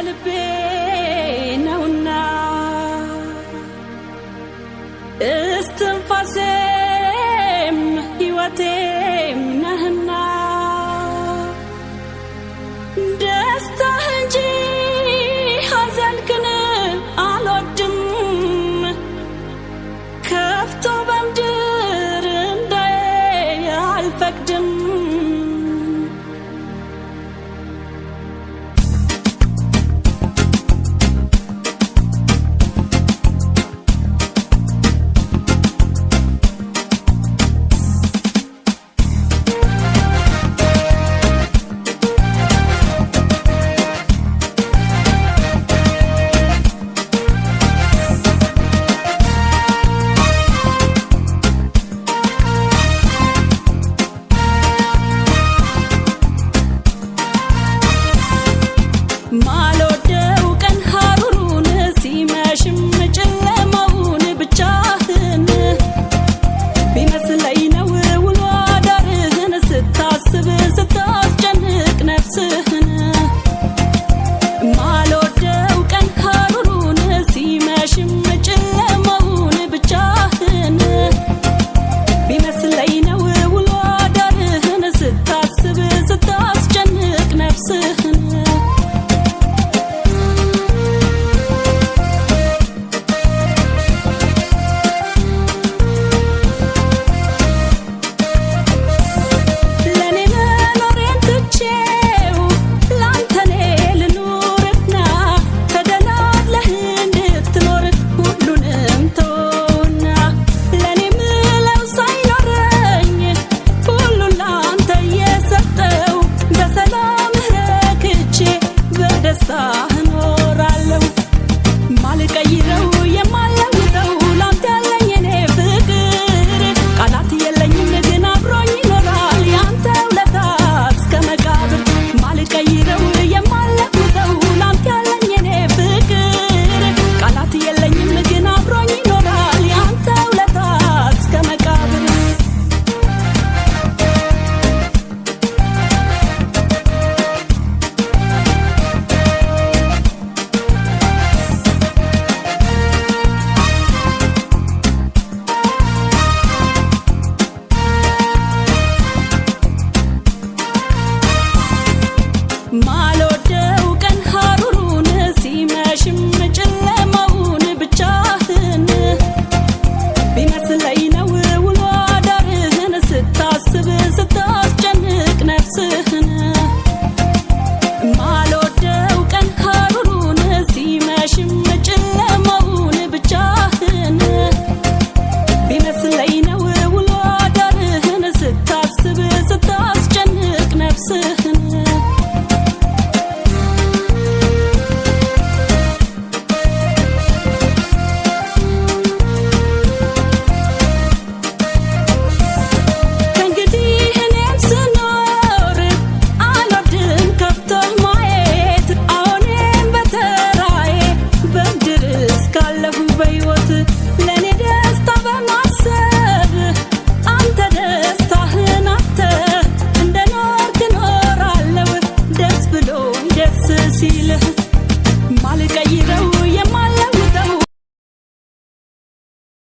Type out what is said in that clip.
ከልቤ ነውና እስትንፋሴም ሕይወቴም ነህና ደስታህ እንጂ ሐዘንክን አልወድም ከፍቶ በምድር እንዳይ አልፈቅድም። ማልወደው ቀን ሐሩሩን ሲመሽም ጨለማውን ብቻህን ቢመስለኝ ነው ውሎ አዳርህን ስታስብ ስታስጨንቅ ነፍስህን። ማልወደው ቀን ሐሩሩን ሲመሽም ጨለማውን ብቻህን ቢመስለኝ ነው ውሎ አዳርህን ስታስብ ስታስጨንቅ ነፍስህን። ለኔ መኖሬን ትቼው ላንተ እኔ ልኑርና ተደላድለህ እንድትኖር ሁሉንም ተወውና ለኔ ምለው ሳይኖረኝ ሁሉን ላንተ እየሰጠው በሰላምህ ረክቼ በደስታህ እኖራለሁ። ማልቀይረው የማልለውጠው ላንተ ያለኝ የኔ ፍቅር ቃላት የለኝም ግን አብሮኝ ይኖራል ያንተ ውለታ እስከ መቃብር። ማልቀይረው የማልለውጠው ላንተ ያለኝ የኔ ፍቅር ቃላት የለኝም ግን አብሮኝ ይኖራል ያንተ ውለታ እስከ መቃብር።